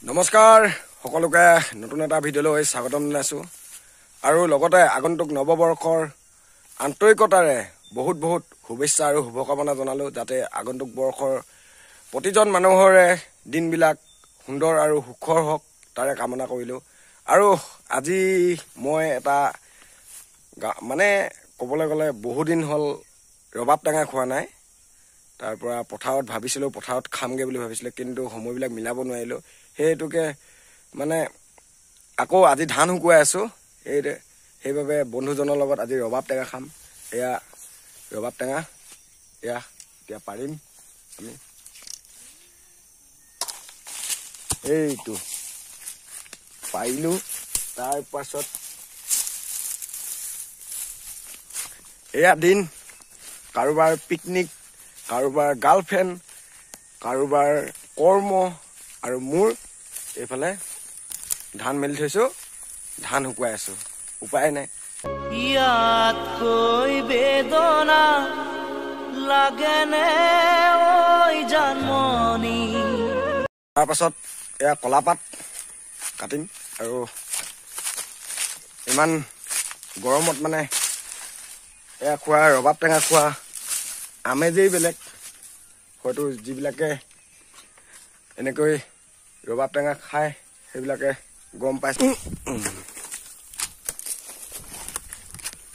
নমস্কাৰ সকলোকে নতুন এটা ভিডিঅ'লৈ স্বাগতম জনাইছোঁ আৰু লগতে আগন্তুক নৱবৰ্ষৰ আন্তৰিকতাৰে বহুত বহুত শুভেচ্ছা আৰু শুভকামনা জনালোঁ, যাতে আগন্তুক বৰ্ষৰ প্ৰতিজন মানুহৰে দিনবিলাক সুন্দৰ আৰু সুখৰ হওক তাৰে কামনা কৰিলোঁ। আৰু আজি মই এটা মানে ক'বলৈ গ'লে বহুদিন হ'ল ৰবাব টেঙা খোৱা নাই। তাৰ পৰা পথাৰত ভাবিছিলোঁ পথাৰত খামগৈ বুলি ভাবিছিলোঁ, কিন্তু সময়বিলাক মিলাব নোৱাৰিলোঁ। সেইটোকে মানে আকৌ আজি ধান শুকুৱাই আছোঁ, সেইবাবে বন্ধুজনৰ লগত আজি ৰবাব টেঙা খাম। এয়া ৰবাব টেঙা, এয়া এতিয়া পাৰিম আমি। এইটো পাৰিলোঁ। তাৰপাছত এয়া দিন কাৰোবাৰ পিকনিক, কাৰোবাৰ গাৰ্লফ্ৰেণ্ড, কাৰোবাৰ কৰ্ম, আৰু মোৰ এইফালে ধান মেলি থৈছোঁ, ধান শুকুৱাই আছোঁ, উপায় নাই। ইয়াতকৈ বেদনা লাগেনে ঐ জানমণি। তাৰপাছত এয়া কলাপাত কাটিম। আৰু ইমান গৰমত মানে এয়া খোৱা ৰবাব টেঙা খোৱা আমেজেই বেলেগ। হয়তো যিবিলাকে এনেকৈ ৰবাব টেঙা খায় সেইবিলাকে গম পাইছে।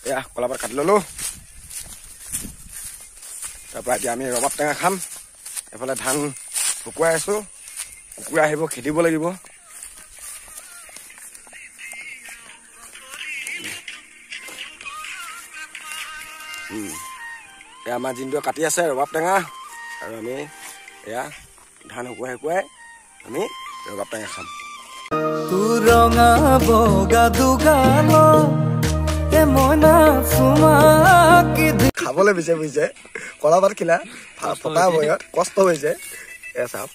এয়া কলাপাত কাটি ল'লোঁ। তাৰপৰা এতিয়া আমি ৰবাব টেঙা খাম। এইফালে ধান শুকুৱাই আছোঁ, কুকুৰা আহিব খেদিব লাগিব। এয়া আমাৰ জিনটোৱে কাটি আছে ৰবাব টেঙা, আৰু আমি এয়া ধান শুকুৱাই শুকুৱাই আমি ৰবাব টেঙা খাম। তোৰ ৰঙা বগা দুগাল খাবলৈ বিচাৰি বুজিছে, কলাপাত খিলা ফটা বয়ত কষ্ট হৈছে। এয়া চাওক,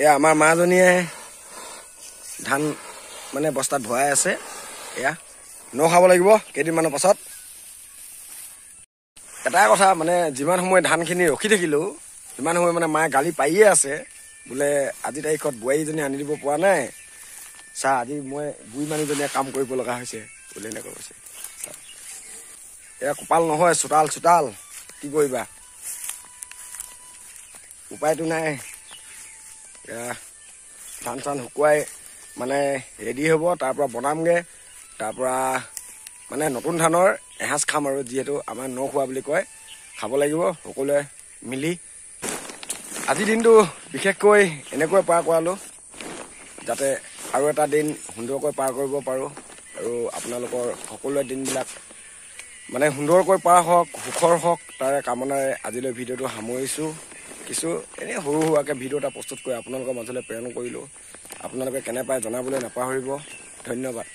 এয়া আমাৰ মাজনীয়ে ধান মানে বস্তাত ভৰাই আছে। এয়া ন খাব লাগিব কেইদিনমানৰ পাছত। এটাই কথা, মানে যিমান সময় ধানখিনি ৰখি থাকিলোঁ সিমান সময় মানে মায়ে গালি পাৰিয়ে আছে, বোলে আজি তাৰিখত বোৱাৰীজনী আনি দিব পৰা নাই, চা আজি মই বুঢ়ী মানুহজনীয়ে কাম কৰিব লগা হৈছে বোলে, এনেকৈ কৈছে। এয়া কপাল নহয়, চোতাল চোতাল কি কৰিবা, উপায়তো নাই। এয়া ধান চান শুকুৱাই মানে ৰেডি হ'ব, তাৰপৰা বনামগৈ। তাৰপৰা মানে নতুন ধানৰ এসাঁজ খাম আৰু, যিহেতু আমাৰ ন খোৱা বুলি কয়, খাব লাগিব সকলোৱে মিলি। আজিৰ দিনটো বিশেষকৈ এনেকৈ পাৰ কৰালোঁ যাতে আৰু এটা দিন সুন্দৰকৈ পাৰ কৰিব পাৰোঁ, আৰু আপোনালোকৰ সকলোৱে দিনবিলাক মানে সুন্দৰকৈ পাৰ হওক, সুখৰ হওক, তাৰে কামনাৰে আজিলৈ ভিডিঅ'টো সামৰিছোঁ। কিছু এনেই সৰু সুৰাকৈ ভিডিঅ' এটা প্ৰস্তুত কৰি আপোনালোকৰ মাজলৈ প্ৰেৰণ কৰিলোঁ। আপোনালোকে কেনে পায় জনাবলৈ নাপাহৰিব। ধন্যবাদ।